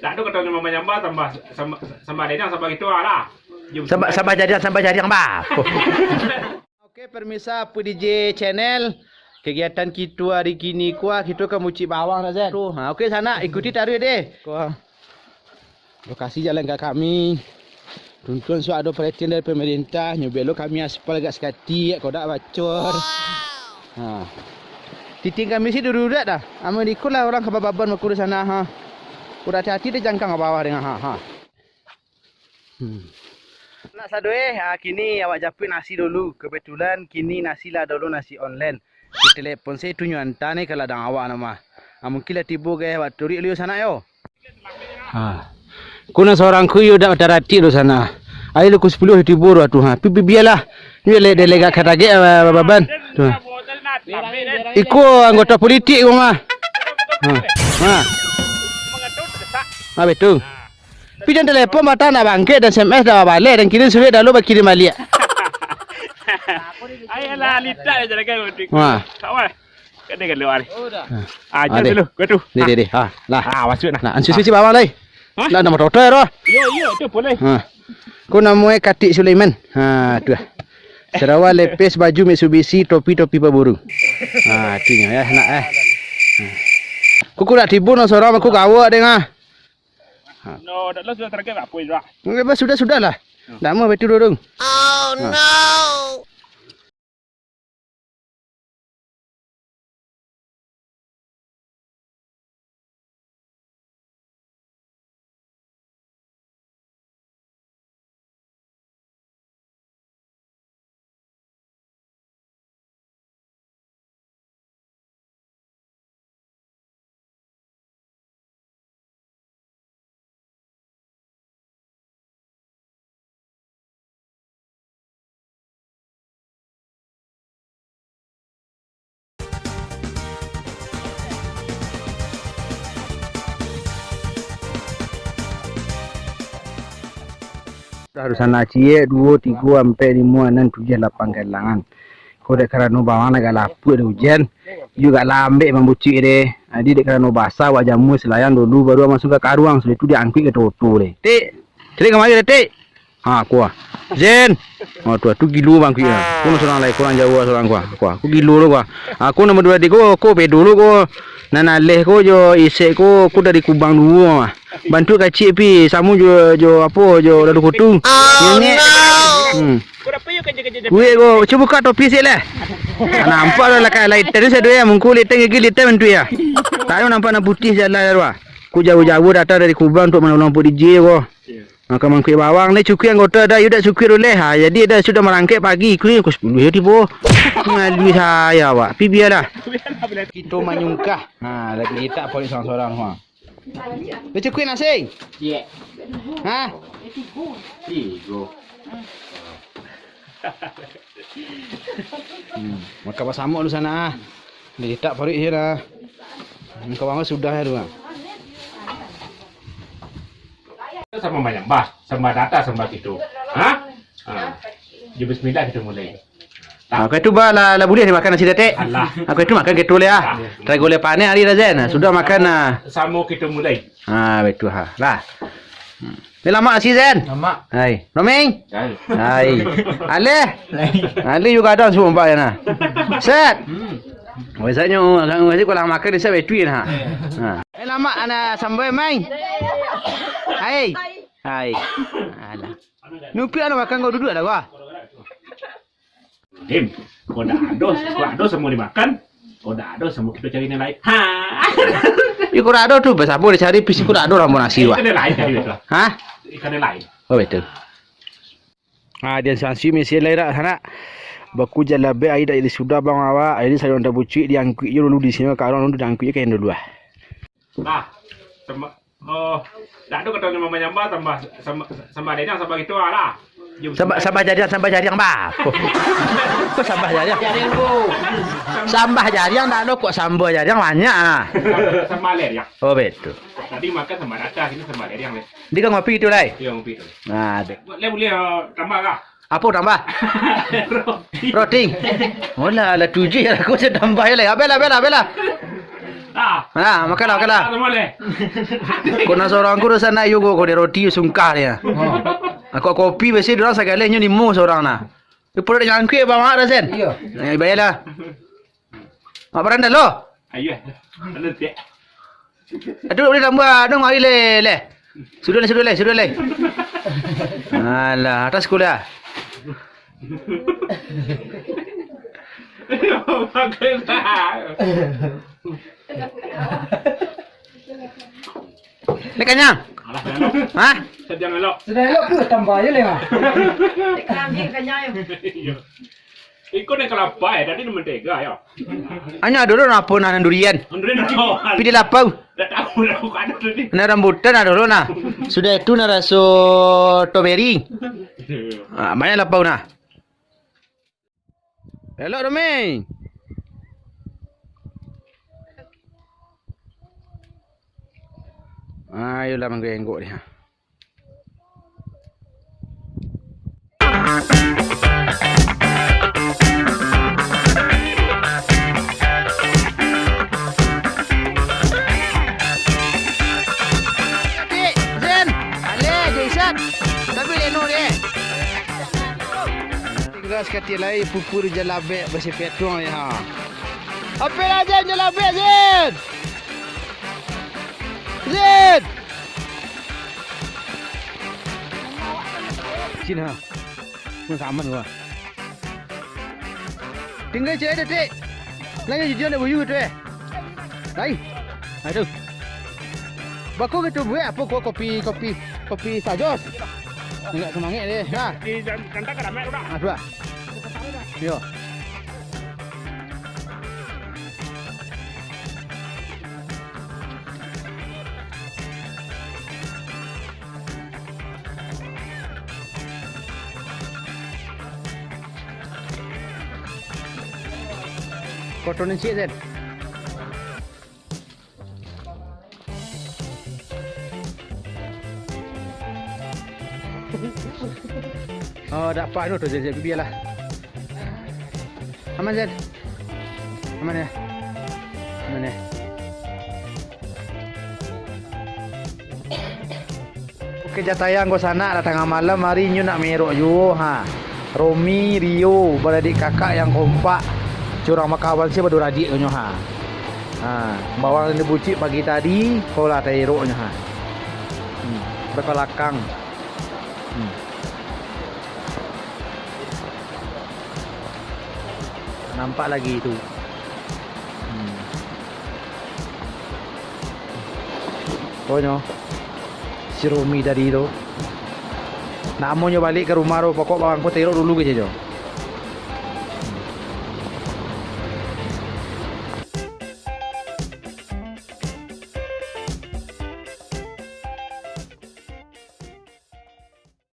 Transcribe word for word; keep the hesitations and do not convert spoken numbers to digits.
Dak ado kato nyambah-nyambah, tambah sambah, sambah dendang, sambah gitu lah. Sambah, sambah jariang, sambah jariang, bah. Oke, pemirsa Pu D J Channel, kegiatan kito hari kini ko, kito ka mucik bawang dah, Zen. Tu, ha, oke, sanak, ikuti taruih deh. Ko, lokasi jalan ka kami. Tuntuan suak ado perhatian dari pemerintah, nyo belo kami aspal agak sakatik, kok dak bacor. Ha. Titing kami sih dududak dah. Amun iko lah urang ka bababan bakudo sanak, ha. Udah hati-hati deh jangkang ka bawah dengan, ha, ha. Hmm. Nak sado eh, ha, kini awak japuik nasi dulu. Kebetulan kini nasi lah dulu nasi online. Di telepon saya tu nyo anta ni ka ladang awak namo. Ha, mungkin lah tibo gaya awak turik liu sanak yo. Ha. Ko nan sorang ko iyo dak taratik do sanak. Ayo lu ko sapuluah tibo do tu ha. Pi, pi, bialah. Iyo le delegak katagek, ah, baban. Tu. Iko anggota politik ko mah. Ha. Ha. Ha, betul. Pi jan telepon batang nak bangkek dan S M S dah babaleh dan kirim surat dah lu bakirim baliak. Ayolah, litak je lah kan. Wah. Kan dia galak ni. Ah, ah, jom dulu. Kau tu. Deh, deh, deh. Ha, lah. Ah, masuk lah. Nah, ansu suci bawang lai. Hah? Lah, nama totor roh. Yo, yo, tu boleh. Ha. Ko namo e Katik Sulaiman. Ha, tu lah. Sarawa lepes, baju Mitsubishi, topi, topi paburu. Ha, tu nyo, ya, nak, eh. Ha. Ko, ko nak tibo no sorang, ko gawa deh, ah. Ha. No, dah lah sudah terakhir apa, Indra? Enggak, bah, sudah, sudah lah. Hmm. Dah mau betul dulu. Oh, no. Dah, di sana ciek, duo, tigo, ampek, limo, anam, tujuah, lapan galangan. Ko dek karano bawang agak lapuak dek ujan, iyo agak lambek mambucuik deh. Jadi dek karano basah, awak jamua silayang dulu, baru awak masuak ka karuang, sudah tu diangkuik ka toto deh. Tik, caliak kamari deh, Tik. Ha, kuah. Zen. Oh, tu, tu gilo bangkuik ah. Ko nan sorang lai, kurang jauah sorang kuah. Kuah, ko gilo tu kuah. Aku nama dua adik ko, ko pedo lo ko. Nan aleh ko jo isek ko, ko dari Kubang duo mah. Bantuak kaciak pi, samo jo, jo apo, jo lalu kutu. Nyenyek. Hmm. Weh, ko, cubo buka topi siak lah. Ah, nampak lah, lakai lighter tu sado ya, mungku lighter, gigi lighter bantuak ya. Tak ada nampak nan putih siak lah, tu ah. Ko jauah-jauah datang dari Kubang untuak manolong Pu D J ko. Makan mangkuik bawang ni, cukuik anggota dah, iyo dak cukuik tu leh. Ha, jadi dah sudah marangkek pagi, kini pukul sapuluah yo tibo. Ngalui sayo awak. Pi bialah. Kito manyungkah. Ha, lagi litak paruik sorang-sorang, ha. Dah cukuik nasi? Ciek. Ha? Tigo. Hmm, makan basamok dulu sanak ah. Dah litak paruik je dah. Makan bawang sudah ya tu ah. Samo manyambah, sambah datang, sambah kito. Ha? Ha. Jo bismillah kito mulai. Ah, kau itu bah lah, lah buliah dimakan nasi datek. Alah. Aku itu makan ketul ya. Ah. Terago le paneh hari dah Zen. Sudah makan ah. Samo kito mulai. Ah, betul ha. Lah. Hmm. Ni lamak nasi Zen. Lamak. Hai. Roming. Hai. Hai. Aleh. Aleh juga ada semua mbak ya nah. Set. Hmm. Wesaknyo, wesaknyo kalau makan dia set betul ha. Ha. Eh, lamak anak sambal main. Hai. Hai. Alah. Nupi anu makan kau duduk ada gua. Dim, kok dak ado, kok ado samo dimakan, kok dak ado samo kito cari nan lain. Ha. Iyo kok dak ado tu, basamo dicari pisi kok dak ado rambut nasi wah. Ikan lain tadi betul. Hah? Ikan lain. Oh betul. Ah, dian sansi misi lai dak sanak. Baku jalabek ai dak jadi sudah bang awak. Ai di sayuran tabucuik diangkuik je dulu di sini ka arang dulu diangkuik je kain dulu ah. Nah, sama Oh, dak ado kato nyambah-nyambah, tambah sambah, sambah dendang, sambah gitu lah. Sambah, sambah jariang, sambah jariang, bah. Kok sambah jariang? Sambah jariang dak ado, kok sambah jariang banyak ah. Sambah, sambah leriang. Oh, betul. Tadi makan sambah dadah, kini sambah leriang deh. Dia kan ngopi tu, Lai? Iya, ngopi tu. Nah, dek. Boleh, boleh, eh, tambah kah? Apo tambah? Roti. Roti. Olah, lah tujuh ya, aku sudah tambah ya, Lai. Abel, abel, abel lah. Ah. Nah, makanlah, makanlah. Kok nan surang ko dosa nak juo ko, dek roti sungkah dia. Ako kopi biaso urang sagaleh nyo limo surang nah. Di paruik nyangkuik bang mak rasen. Iyo. Eh, bayalah. Mak baranda lo. Ayo. Anu tiak. Aduh, boleh tambah dong hari leh, leh. Sudah leh, sudah leh, sudah leh. Alah, atas sekolah. Ni kanyang? Alah, kanyang. Hah? Kanyang elok. Sudah elok tu, tambah je leh, Mak. Kanyang, kanyang. Iyo. Iko ni kalapa, eh, tadi ni mentega, yo. Anyo ado lo napo nah, nan durian. Durian ado. Tapi di lapau. Dak tahu lah, bukan ado tadi. Nah, rambutan ado lo nah. Sudah itu nah raso strawberry. Ah, banyak lapau nah. Elok tu, Mei. Ayolah, manggenggok dia. Zen, aleh, Jason, tapi leno deh. Tingga sakali lai pupur jalabek basipatuang ya. Apolah Zen, jalabek Zen. Zen. Sini ha. Mun saman gua. Tingga cek detik. Lai jijian dak buyu tu eh. Lai. Aduh. Bako gitu buek apo ko kopi, kopi, kopi sajos. Agak semangat deh. Nah. Di jan-, janta ka ramai udah. Ah, dua. Yo. Kotonan ciek, Zen. Oh, dak apa anu tu, Zen, Zen, bialah. Aman, Zen? Aman ya? Aman ya? Oke, jatayang ko sanak lah, tangah malam hari nyo nak merok juo, ha. Romi, Rio, baradik kakak yang kompak. Curang makawan sia baduradiak nyo, ha. Ha, bawang nan dibucuik pagi tadi, ko lah taerok nyo, ha. Hmm, bakalakang. Hmm. Nampak lagi tu. Hmm. Pokoknyo, si Romi tadi tu, nak amonyo baliak ka rumah tu, pokok bawang ko taerok dulu keceknyo.